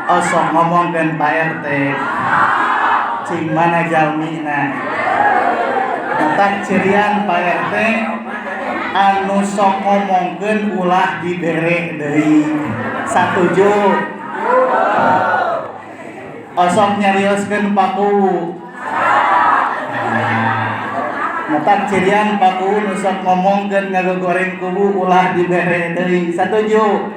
Osok ngomongkeun Pak RT. Cing mana jalmina. Matak cirian Pak RT anu sok ngomongkeun ulah dibere deui. Satuju? Osok nyarioskeun Pak Kuwu. Matak cirian Pak Kuwu nu sok ngomongkeun ngagogoreng kuwu ulah dibere deui. Satuju?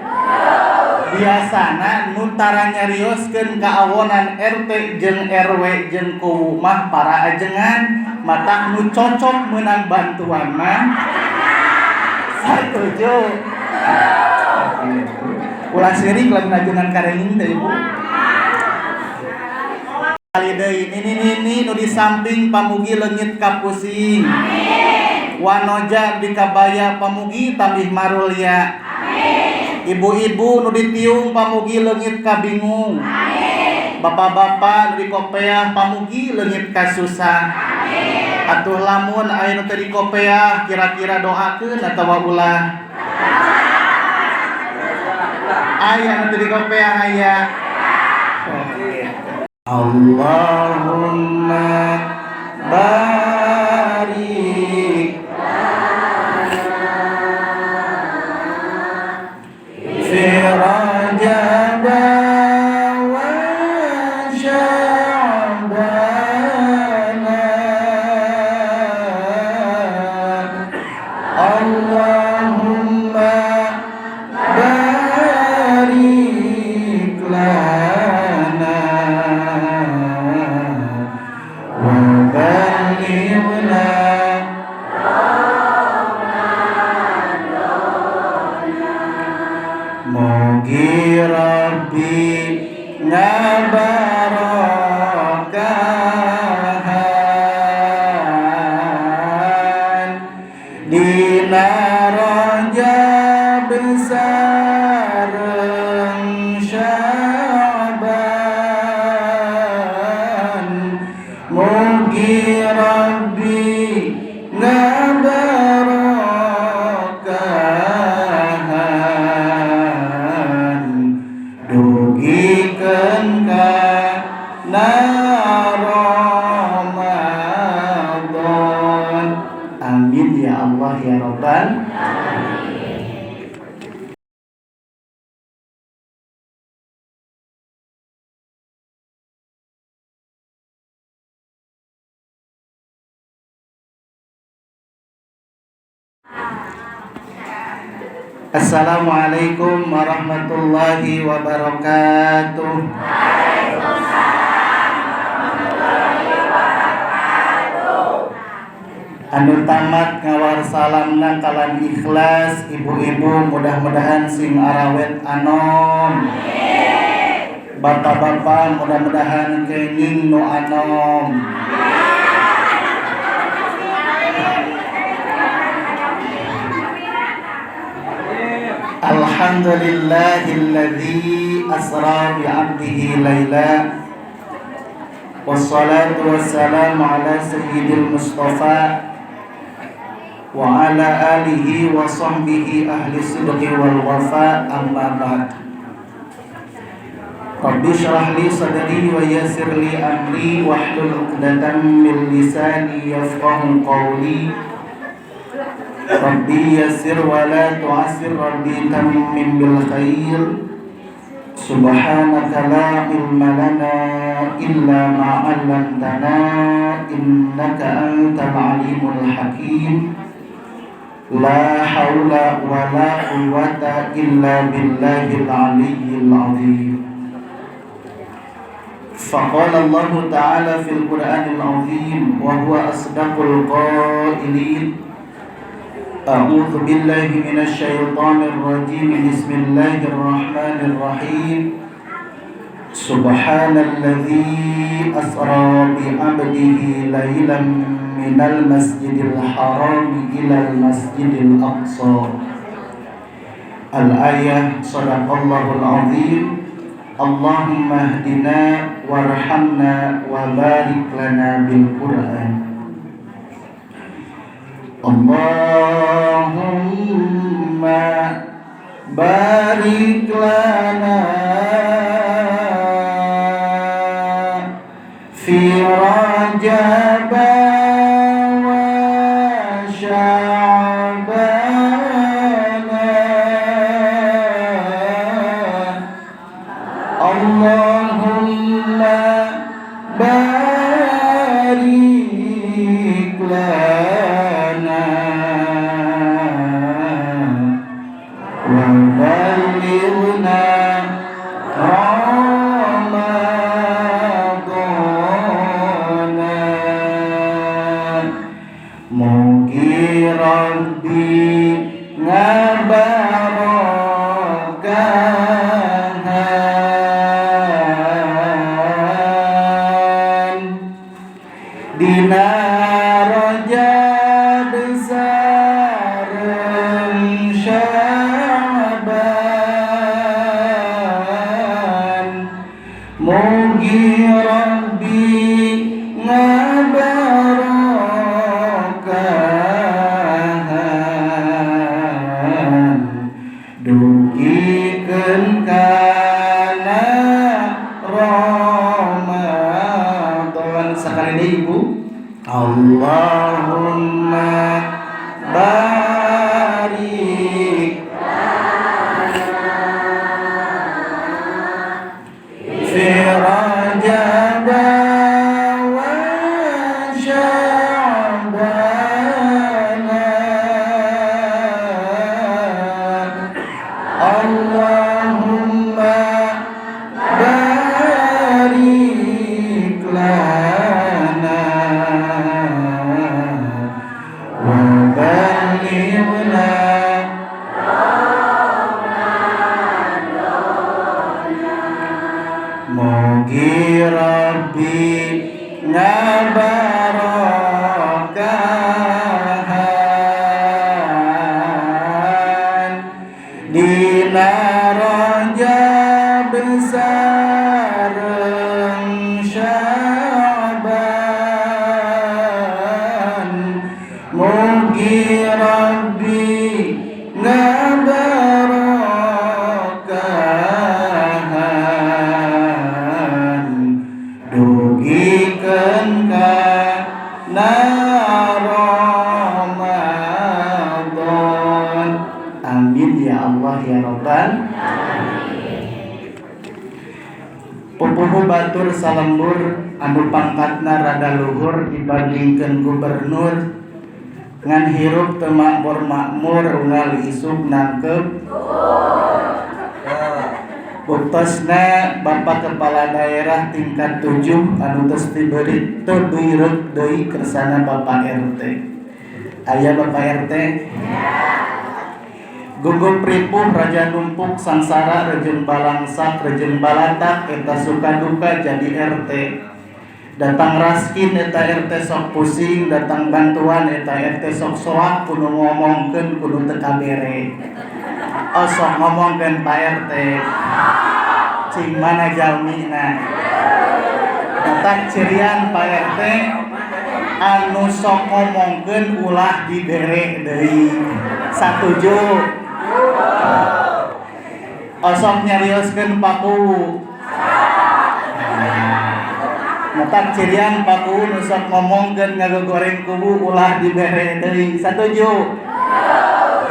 Biasana nu tara nyarioskeun kaawonan RT jeung RW jeung kuwu mah para ajengan, matak nu cocok meunang bantuan mah. Satuju? Ulah sirik lamun ajengan karenging teh, Ibu. Kali deui, nini-nini nu di samping pamugi leungit kapusing. Wanoja di kabaya pamugi tambih marulya. Ibu-ibu nu ditiung pamugi leungit kabingung. Bapak-bapak nu dikopeah pamugi leungit kasusah. Atuh lamun aya nu teu dikopeah, kira-kira doakeun atawa ulah? Aya nu teu dikopeah, aya. Oh, gitu. Allahumma barik fi Rajab wa Sya'ban. Allahumma barik lana wa ballighna. Mugi Rabbi ngabarokahan dina Rajab sareng Sya'ban. Mugi Rabbi ngabarokahan dugikeun ka Ramadan. Amin ya Allah ya Rabbal. Assalamualaikum warahmatullahi wabarakatuh. Anu tamat ngawar salamna kalan ikhlas, ibu-ibu mudah-mudahan sing arawet anom. Bapak-bapak mudah-mudahan kenging nu anom. Alhamdulillahilladzi asra bi 'abdihi laila. Wassalatu wassalamu ala sayyidil mustafa wa ala alihi wa sahbihi ahli sidqi wal wafa, amma ba'd. Rabbi shrah li sadri wa yassir li amri wahlul 'uqdatam min lisani yafqahu qawli. Rabbi yassir wa la tu'assir, rabbi tammim bil khair. Subhanaka la ilma lana illa ma 'allamtana innaka antal alimul hakim. La haula wa la quwwata illa billahil aliyyil azim. Faqala Allah ta'ala fil Qur'anil azim wa huwa asdaqul qailin. A'udzu billahi minasy syaithanir rajim. Bismillahirrahmanirrahim. Subhanalladzi asra bi 'abdihi lailan minal masjidil haram ilal masjidil aqsa. Al-ayah. Sadaqallahul azim. Allahumma hdina warhamna wa barik lana bil Qur'an. Allahumma barik lana Rajab wa Sya'ban. Allahumma barik lana wa ballighna Ramadana. Mugi Rabbi ngabarokahan dina Rajab sareng Sya'ban. Mugi Rabbi ngabarokahan dugikeun kana Ramadan. Sekali deui Ibu, Allahumma barik fi Rajab wa Sya'ban. Allahumma barik lana wa ballighna. Mugi Rabbi ngabarokahan dina Rajab sareng Sya'ban. Mugi Rabbi ngabarokahan dugikeun kana Ramadan. Amin ya Allah ya Rabbal alamin. Pupuhu batur salembur anu pangkatna rada luhur dibandingkeun gubernur, ngan hirup teu makmur makmur unggal isuk nangkep. Buktosna Bapak Kepala Daerah tingkat 7 anu tos diberi teu bireuk deui kersana Bapak RT. Aya Bapak RT? Gugup ripuh raja numpuk sangsara rejeng balangsak rejeng balatak eta suka duka jadi RT. Datang raskin eta RT sok pusing, datang bantuan eta RT sok soak kudu ngomongkeun kudu teu kabere. Oh sok ngomongkeun Pak RT. Cing mana jalmina. Datang cirian Pak RT anu sok ngomongkeun ulah dibere deui. Satuju. Osok nyarioskeun paku. Matak cirian paku nu sok ngomongkeun ngagogoreng kubu ulah dibere deui. Satuju.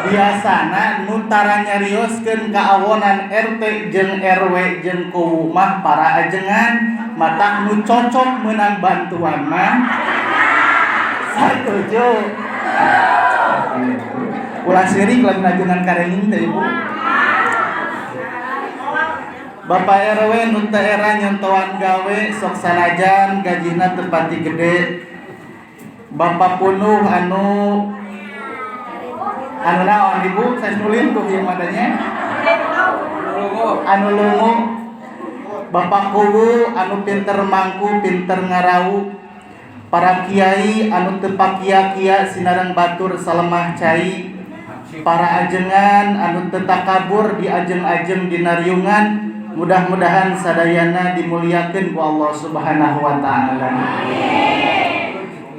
Biasana nu tara nyarioskeun kaawonan RT jeung RW jeung kuwu mah para ajengan, matak nu cocok meunang bantuan mah. Satuju. Ulah sirik lamun ajengan karenging teh Ibu. Bapak RW nu teu era nyontoan gawe sok sanajan gajina teu pati gede. Bapak punuh anu anu naon Ibu saya nulin tuh ieu madanya. Anu lungu. Bapak kuwu anu pinter mangku pinter ngarau. Para kiai anu teu pakia-kia sinareng batur salemah cai. Para ajengan anu teu takabur di ajeng-ajeng dina riungan, mudah-mudahan sadayana dimuliakeun ku Allah Subhanahu wa taala.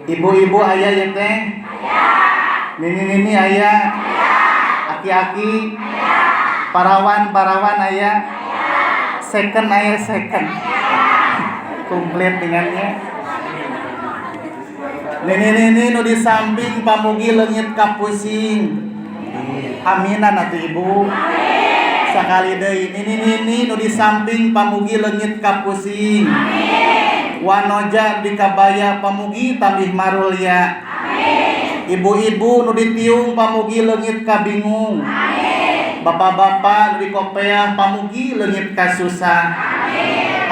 Ibu-ibu aya ya teh? Aya. Nini-nini aya? Aya. Aki-aki? Aya. Parawan-parawan aya? Aya. Second aya second. Aya. Komplit dengannya. Nini-nini nu di samping pamugi leungit kapusing. Aminan atuh ibu. Sakali deui nini-nini nu di samping pamugi leungit kapusing. Wanoja di kabaya pamugi tambih marulya. Ibu-ibu nu ditiung pamugi leungit kabingung. Bapak-bapak nu dikopeah pamugi leungit kasusah.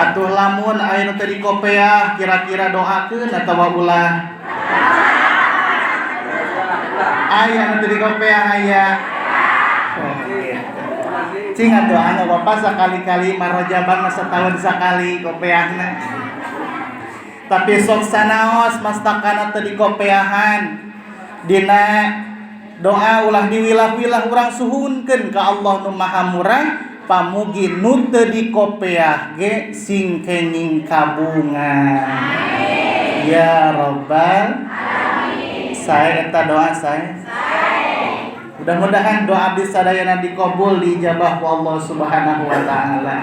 Atuh lamun aya nu teu dikopeah kira-kira doakeun atawa ulah? Aya nu teu dikopeah aya. Oh, gitu. Cing atuh anu bapak sakali-kali marojaban mah setahun sakali kopeahna. Tapi sok sanaos mastakana teu dikopeahan. Dina doa ulah diwilah-wilah urang suhunkeun ka Allah nu Maha Murah pamugi nu teu dikopeah ge sing kenging kabungan. Ya Rabbal alamin. Saya eta doa saya. Mudah-mudahan doa abdi sadayana dikabul diijabah ku Allah Subhanahu wa taala.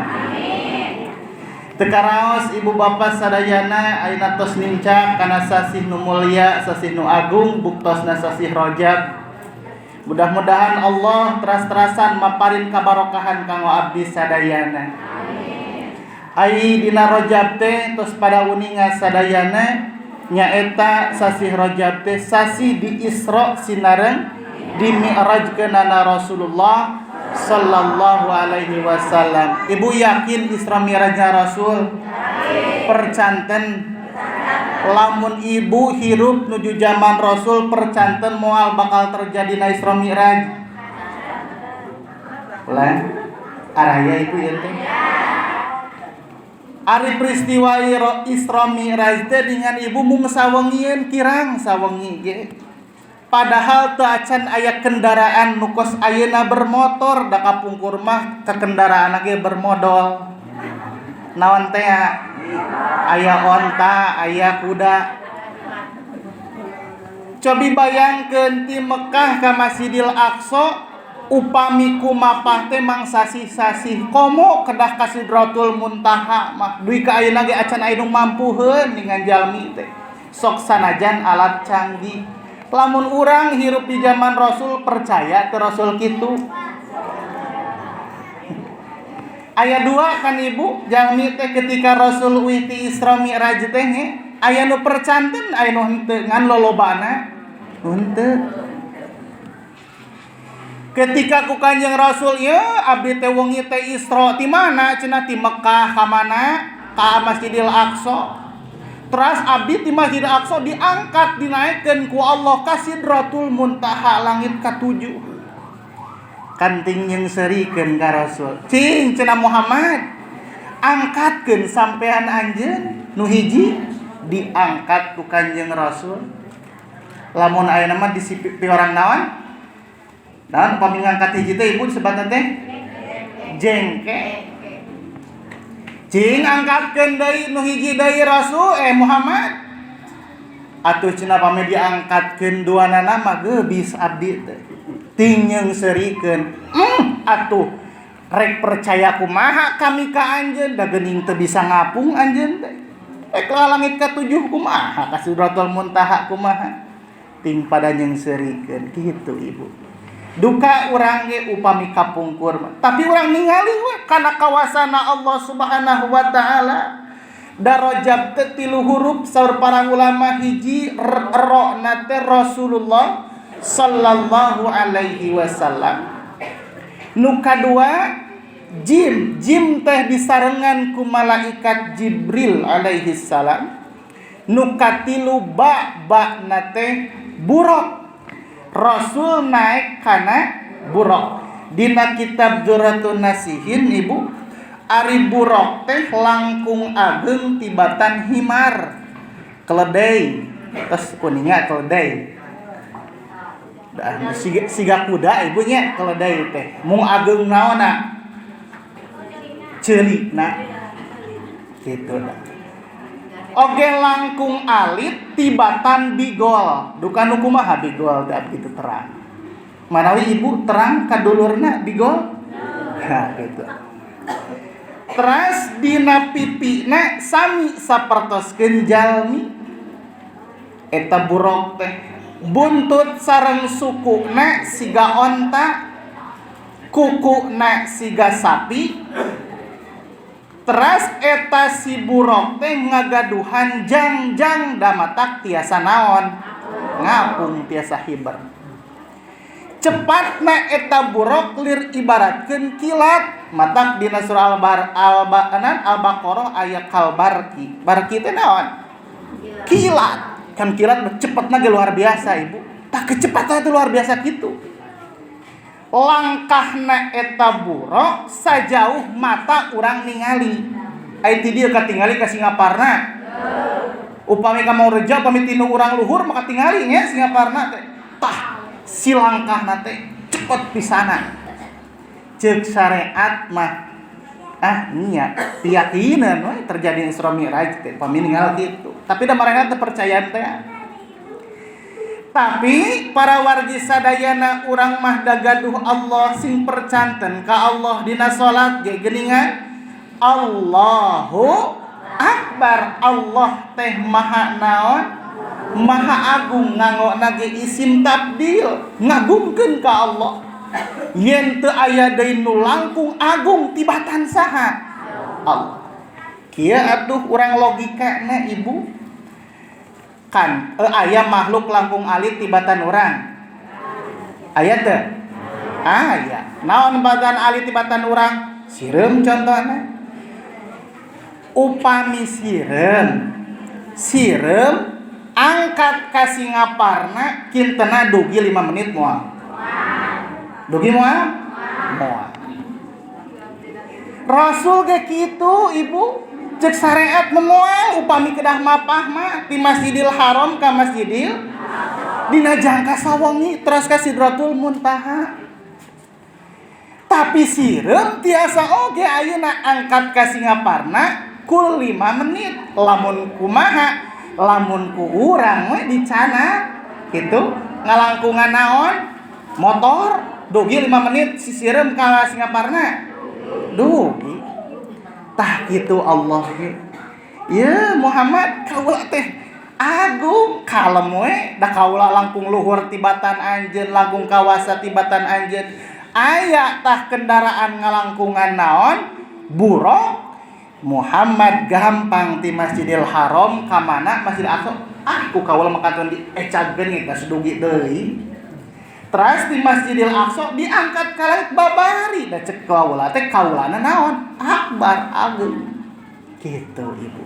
Teu karaos ibu bapak sadayana ayeuna tos nincak kana sasih nu mulia, sasih nu agung, buktosna sasih Rajab. Mudah-mudahan Allah teras-terasan maparin kabarokahan kanggo abdi sadayana. Ai dina Rajab teh tos pada uninga sadayana nyaeta sasih Rajab teh sasih di Isra sinareng di Mi'rajkeunana Rasulullah sallallahu alaihi wasallam. Ibu yakin Isra Mi'rajnya Rasul? Percanten lamun ibu hirup nuju zaman Rasul percanten moal bakal terjadi na Isra Mi'raj. Lah, araya ibu ieu teh. Ari peristiwa Isra Mi'raj teh dengan ibu mung sawengieun kirang sawengi ge. Padahal teu acan aya kendaraan nu kos ayeuna bermotor da kapungkur mah ke kendaraan ge bermodol. Naon teh aya onta, aya kuda. Cobi bayangkeun ti Mekah ka Masjidil Aqsa upami kumapah teh mangsasih-sasih komo kedah ka Sidratul Muntaha mah dugi ka ayeuna ge acan aya nu mampuheun dengan jalmi teh. Sok sanajan alat canggih. Lamun urang hirup di zaman Rasul percaya ke Rasul kitu. Aya dua kan ibu jalmi teh ketika Rasul uih ti Isra Mi'raj teh aya nu percanten aya nu henteu ngan lolobana henteu. Ketika ku Kanjeng Rasul ieu abdi teh wengi teh Isra ti mana cenah ti Mekah ka mana ka Masjidil Aqsa. Teras abdi ti Masjidil Aqsa diangkat dinaikkeun ku Allah ka Sidratul Muntaha langit ka-7. Kanting nyeungseurikeun ka Rasul. Cing cenah Muhammad, angkatkeun sampean anjeun nu hiji diangkat ku Kanjeng Rasul. Lamun ayeuna mah disipi orang naon? Naon upami ngangkat hiji teh ibu disebutna teh jengke. Cing angkatkeun deui nu hiji deui Rasul Muhammad. Atuh cenah pami diangkatkeun duanana mah geubis abdi teh. Ting nyeungseurikeun. Atuh rek percaya kumaha kami ka anjeun da geuning teu bisa ngapung anjeun teh. Rek langit ka 7 kumaha ka Sidratul Muntaha kumaha. Ting pada nyeungseurikeun kitu ibu. Duka urang ge upami kapungkur tapi urang ningali we kana kawasana Allah Subhanahu wa taala. Da Rajab teh tilu huruf saur para ulama hiji ro na teh Rasulullah sallallahu alaihi wasallam. Nu kadua jim, jim teh disarengan ku malaikat Jibril alaihi salam. Nu katilu ba, ba na teh buraq. Rasul naik kana buraq. Dina kitab Duratun Nasihin ibu ari buraq teh langkung ageng tibatan himar keledai terus kuningnya keledai. Dah siga kuda ibunya keledai teh mung ageng naonna ceulikna kitu dah. Oge langkung alit tibatan bigol. Duka nu kumaha bigol teh abdi teu terang. Manawi ibu terang kadulurna bigol? Ha gitu. Teras dina pipina sami sapertoskeun jalmi. Eta buruk teh buntut sareng sukuna siga onta, kukuna siga sapi. Teras eta si buruk teh ngagaduhan jang-jang damatak tiasa naon ngapung tiasa hiber. Cepatna eta buruk lir ibaratkeun kilat. Matak dina surah Al-Baqarah aya kalbarki. Barki teh naon? Kilat. Kan kilat cepatna ge luar biasa ibu. Tah kecepatan itu luar biasa gitu. Langkahna eta buruk sajauh mata urang ningali. Ai ti dieu katingali ka Singaparna. Upami ka Maureja upami tinu urang luhur maka tingali nya Singaparna teh. Tah si langkahna teh cepet pisana. Ceuk syariat mah ah nya piyakinan we terjadi Isra Mi'raj teh pami ningal kitu. Tapi da marehna teh percayaan teh. Tapi para wargi sadayana urang mah dagaduh Allah sing percanten ka Allah dina salat ge geuningan Allahu Akbar. Allah teh maha naon? Maha agung nganggo ge isim tabdil ngagungkeun ka Allah. Yen teu aya deui nu langkung agung tibatan saha? Allah. Kieu atuh urang logikana ibu. Kan aya makhluk langkung alit tibatan urang. Aya teu? Aya. Naon batan alit tibatan urang? Sireum contohna. Upami sireum, sireum angkat ka Singaparna kintena dugi 5 menit moal. Dugi moal? Moal. Rasul ge kitu ibu. Cek syariat memoal upami kedah mapah mah di Masjidil Haram ka Masjidil dina jangka sawengi terus ka Sidratul Muntaha. Tapi sireum tiasa oge ayeuna angkat ka Singaparna kul 5 menit. Lamun kumaha? Lamun ku urang we dicana kitu ngalangkungan naon? Motor dugi 5 menit si sireum ka Singaparna. Dugi. Tah kitu Allah ge. Ya Muhammad kaula teh agung kalem we da kaula langkung luhur tibatan anjeun langkung kawasa tibatan anjeun. Aya tah kendaraan ngalangkungan naon? Buruk. Muhammad gampang ti Masjidil Haram ka mana Masjidil Aqsa. Ah ku kaula mah kantun diecagkeun geus dugi deui. Teras di Masjidil Aqsa diangkat ka langit babari da cek kaula teh kaulana naon? Akbar agung. Kitu ibu.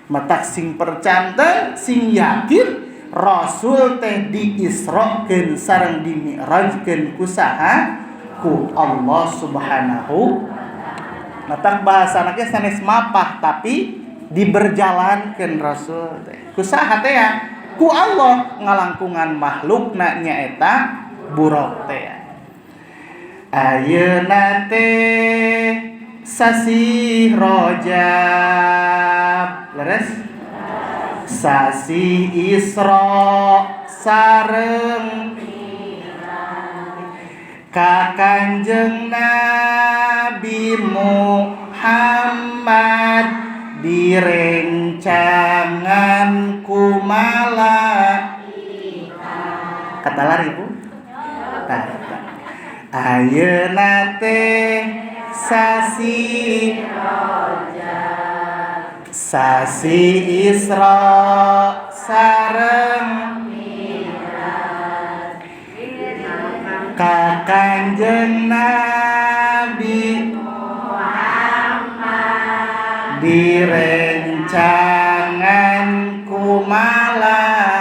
Matak sing percanten sing yakin Rasul teh diisrokeun sareng dimi'rajkeun ku saha? Ku Allah Subhanahu. Matak bahasana ge sanes mapah tapi diberjalankeun Rasul teh. Ku saha teh ya? Ku Allah ngalangkungan makhlukna nyaeta buruk teh. Ayeuna teh sasih Rajab. Leres? Sasih Isra sareng ka Kanjeng Nabi Muhammad direncangan ku malaikat. Kata lari ibu. Tah. Ayeuna teh sasih Rajab sasih Isra sareng ka Kanjeng Nabi Muhammad direncangan ku malaikat.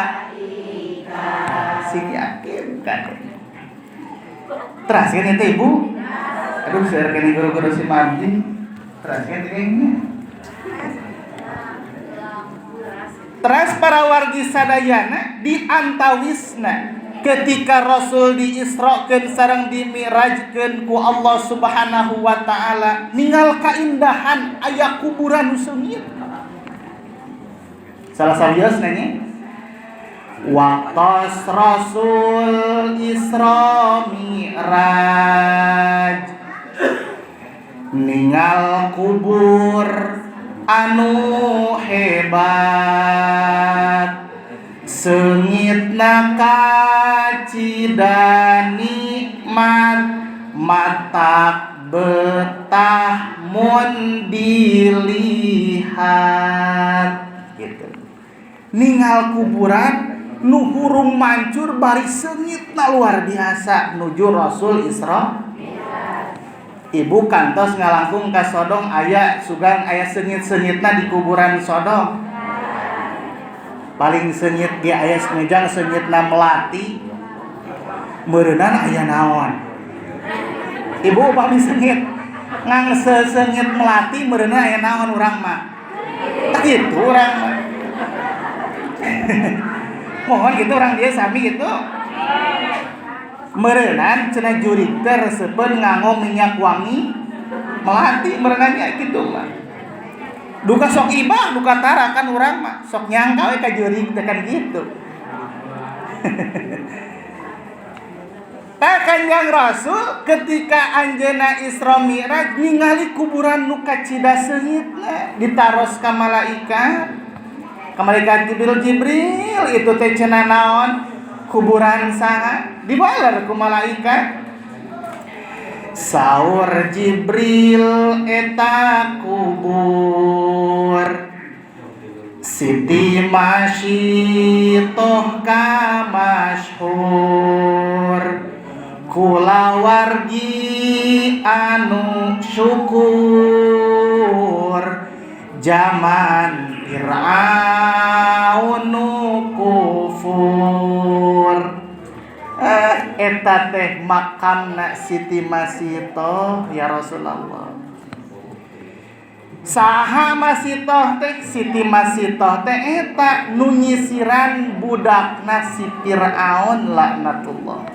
Sing yakin kan. Teras kan itu ibu? Aduh, saya kena guru-guru si mandi. Teras kan ini. Teras para wargi sadayana di antawisna ketika Rasul diisrokeun sareng dimi'rajkeun ku Allah Subhanahu wa taala ningal kaindahan aya kuburan nu seungit. Salah sawios nanya. Waqtas Rasul Isra Mi'raj ningal kubur anu hebat Seungitna kacida nikmat matak betah mun dilihat gitu. Ningal kuburan nu hurung mancur bari seungitna luar biasa nuju Rasul Isra. Ibu kantos ngalangkung ka Sodong aya sugan aya seungit-seungitna di kuburan Sodong. Paling seungit ge aya ngejang seungitna melati. Meureunana aya naon? Ibu upami seungit ngangse seungit melati meureunana aya naon urang mah? Tak gitu urang mah. Mohon gitu urang dia sami gitu. Meureunan cenah jurig teh resepeun nganggo minyak wangi melati meureunannya kitu mah. Duka sok ibah duka tara kan urang mah sok nyangka we ka jurig teh kan gitu. Tah Kanjeng Rasul ketika anjeunna Isra Mi'raj ningali kuburan nu kacida seungitna ditaros ka malaikat. Ka malaikat Jibril, Jibril itu teh cenah naon? Kuburan saha? Dibaler ku malaikat. Saur Jibril eta kubur Siti Masyitoh ka masyhur kulawargi anu syukur zaman Fir'aun nu kufur. Eta teh makamna Siti Masitoh ya Rasulullah. Saha Masitoh teh? Siti Masitoh teh eta nu nyisiran budakna si Fir'aun laknatullah.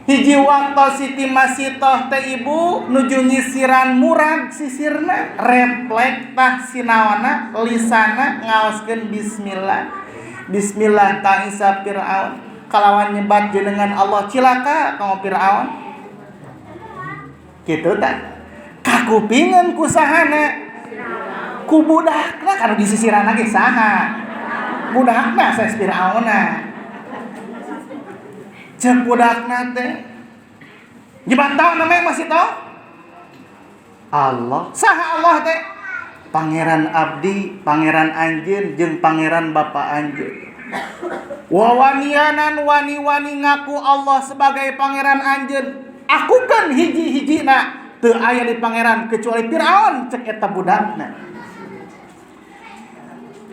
Hiji waktu Siti Masitoh teh ibu nuju nyisiran murag sisirna reflek tah sinawana lisana ngaoskeun bismillah. Bismillah ta'isa Fir'aun kalawan nyebat jenengan Allah cilaka kamu Fir'aun. Kitu tah. Kakupingan ku sahana? Ku budakna kana disisiran ge saha? Budakna saes Fir'auna. Cek budakna teh nyebat tahu namanya masih tahu? Allah. Saha Allah teh? Pangeran abdi, pangeran anjeun jeung pangeran bapa anjeun. Wawanianan wani-wani ngaku Allah sebagai pangeran anjeun. Aku kan hiji-hijina teu aya di pangeran kecuali Firaun cek eta budakna.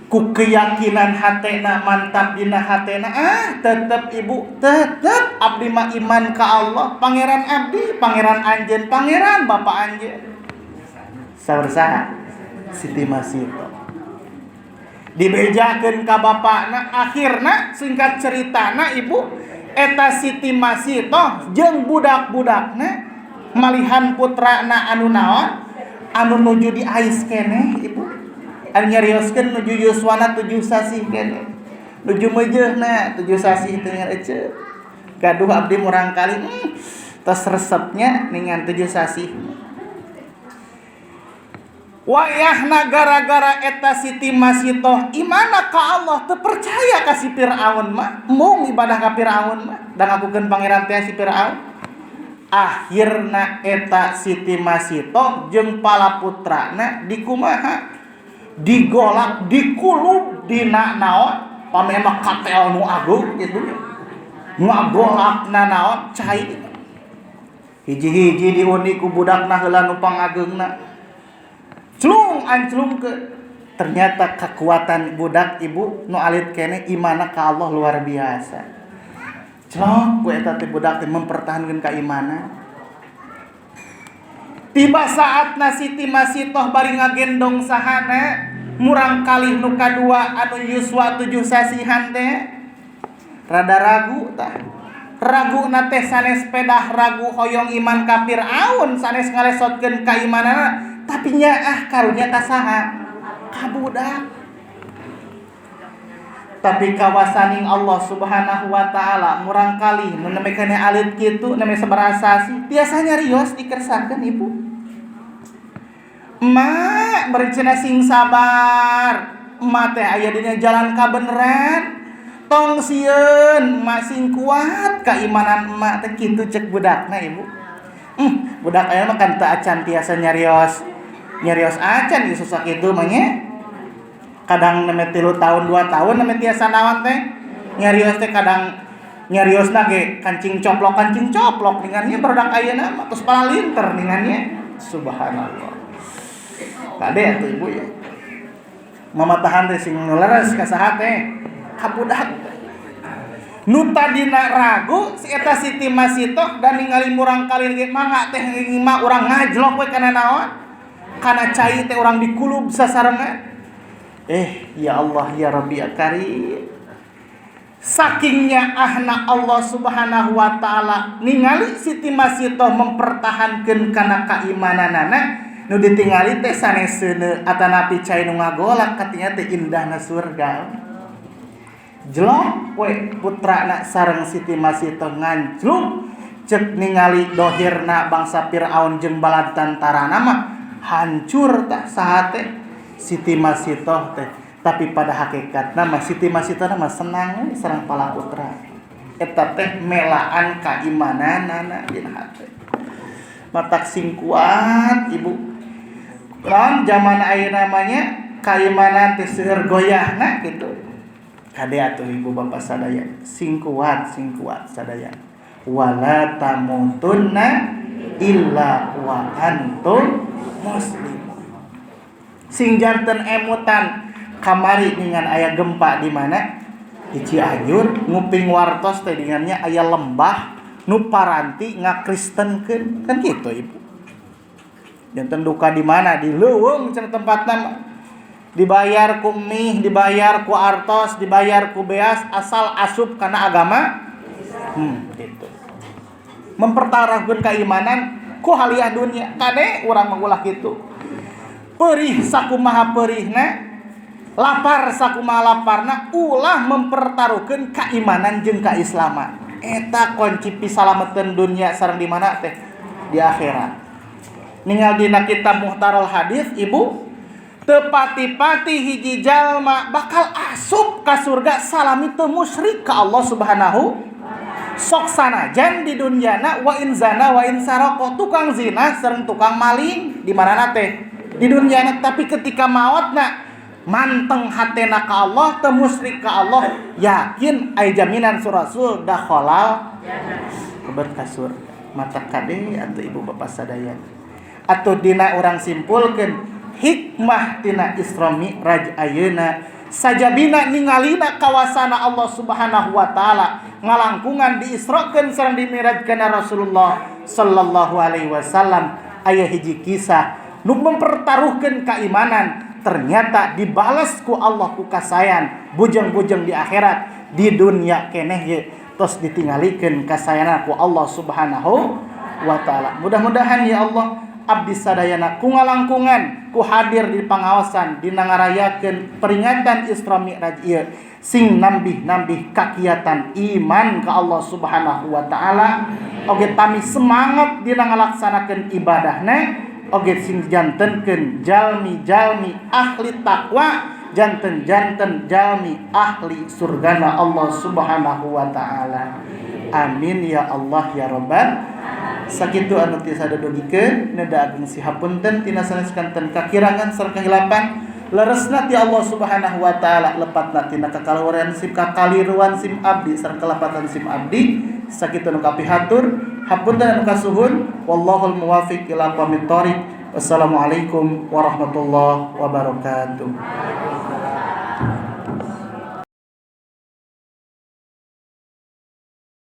Ku keyakinan hatena mantap dina hatena tetep ibu tetep abdi mah iman ka Allah pangeran abdi pangeran anjeun pangeran bapa anjeun. Saur saha? Siti Masitoh. Dibejakeun ka bapakna akhirna singkat ceritana ibu eta Siti Masitoh jeung budak-budakna malihan putrana anu naon anu nuju di ais keneh ibu anu nyarioskeun nuju yuswana 7 sasih keneh nuju meujeuhna 7 sasih teh eceu gaduh abdi murang kali tos resepnya ningan 7 sasih. Wayahna gara-gara eta Siti Masitoh imana ka Allah teu percaya ka si Fir'aun mah mung ibadah ka Fir'aun mah da ngakukeun pangeran teh si Fir'aun. Akhirna eta Siti Masitoh jeung palaputrana dikumaha digolak dikulub dina naon pamema katel nu agung gitu ngagolakna naon cai hiji-hiji diundi ku budakna heula nu pangageungna celung anclung ke ternyata kekuatan budak ibu nu alit kene imana ka Allah luar biasa. Celok ku eta teh budak teh mempertahankeun keimanan. Tiba saatna Siti Masitoh bari ngagendong sahana murang kalih nu kadua anu yuswa 7 sasihan teh rada ragu tah. Raguna teh sanes pedah ragu hoyong iman ka Firaun sanes ngalesotkeun kaimanana tapi nyaah karunya ka saha? Ka budak. Tapi kawasaning Allah Subhanahu wa taala murang kali nu nembe alit kitu nembe sabaraha sasi tiasa nyarios dikersakeun ibu. Emak berencana sing sabar. Emak teh aya dina jalan kabeneran. Tong sieun, emak sing kuat keimanan emak teh kitu cek budakna ibu. Budak aya mah kan teu acan tiasa nyarios. Nyarios acan ieu susah kitu mah nya. Kadang neme 3 tahun 2 tahun neme tiasa naon teh. Nyarios teh kadang nyariosna ge kancing coplok ningannya barudak ayeuna mah tos palalinter ningannya. Subhanallah. Kade atuh ibu ya. Mama tahan teh sing leres ka saha teh? Ka budak. Nu tadina ragu si eta Siti Masitoh dan ningali murang kali ge mangga teh mah urang ngajlok we kana naon? Kana cai teh urang dikulub sasarengan. Ya Allah ya Rabbi ya Karim. Sakingnya ahna Allah Subhanahu wa taala ningali Siti Masitoh mempertahankeun kana kaimananana nu ditingali teh sanes seuneu atanapi cai nu ngagolak katinya teh indahna surga. Jelok we putrana sareng Siti Masitoh ngancluk cek ningali dohirna bangsa Firaun jeung balad tantarana mah hancur tah saha teh Siti Masitoh teh. Tapi pada hakikatna mah Siti Masitoh mah senang we sareng pala putra. Eta teh melaan kaimananana dina hate. Matak sing kuat ibu. Lawan zaman ayeuna mah nya kaimanan teh seueur goyahna kitu. Kade atuh ibu bapak sadaya sing kuat sadaya. Wala tamutunna illa wa antum muslimun. Sing janten emutan kamari dengan aya gempa di mana? Di Cianjur nguping wartos teh dengannya aya lembah nu paranti ngakristenkeun kan kitu ibu. Janten duka di mana? Di leuweung cenah tempatna mah. Dibayar ku mie, dibayar ku artos, dibayar ku beas asal asup kana agama. Gitu. Mempertaruhkeun keimanan ku haliah dunia. Kade urang mah ulah kitu. Perih sakumaha perihna, lapar sakumaha laparna, ulah mempertaruhkeun keimanan jeung keislaman. Eta kunci pisalameteun dunia sareng di mana teh? Di akhirat. Ningal dina kitab Muhtarul Hadis ibu, tepati-pati hiji jalma bakal asup ka surga salami teu musyrik ka Allah Subhanahu. Sok sanajan di dunyana wa in zana wa in saroko, tukang zina sareng tukang maling di mana teh? Di dunyana. Tapi ketika maotna manteng hatena ka Allah, teu musyrik ka Allah, yakin aya jaminan surasul dakhalal lebet ka surga. Mata kade atuh ibu bapak sadaya. Atuh dina urang simpulkeun hikmah tina Isra Mi'raj ayeuna sajabina ningalina kawasana Allah Subhanahu wa taala ngalangkungan diisrokeun sareng dimi'rajkeun Rasulullah sallallahu alaihi wasallam. Aya hiji kisah nu mempertaruhkeun keimanan ternyata dibalas ku Allah ku kasayan bujeng-bujeng di akhirat. Di dunia keneh ye tos ditinggalikeun kasayanan ku Allah Subhanahu wa taala. Mudah-mudahan ya Allah abdi sadayana ku ngalangkungan ku hadir di pangaosan dina ngarayakeun peringatan Isra Mi'raj ieu sing nambih-nambih kakiatan iman ka Allah Subhanahu wa taala, oge tami semangat dina ngalaksanakeun ibadahna, oge sing jantenkeun jalmi-jalmi ahli takwa, janten-janten jalmi ahli surgana Allah Subhanahu wa taala. Amin ya Allah ya Rabbal. Sakitu anu tiasa dodogikeun neda agung sihapunten tina sanes kanten kakirangan sareng kahilapan. Leresna ti Allah Subhanahu wa taala, lepatna tina kakaluaran sim kakaliruan sim abdi sareng kelepatan sim abdi. Sakitu anu kapihatur, hapunten anu kasuhun, wallahul muwafiq ila aqwamit thoriq. Wassalamualaikum warahmatullahi wabarakatuh.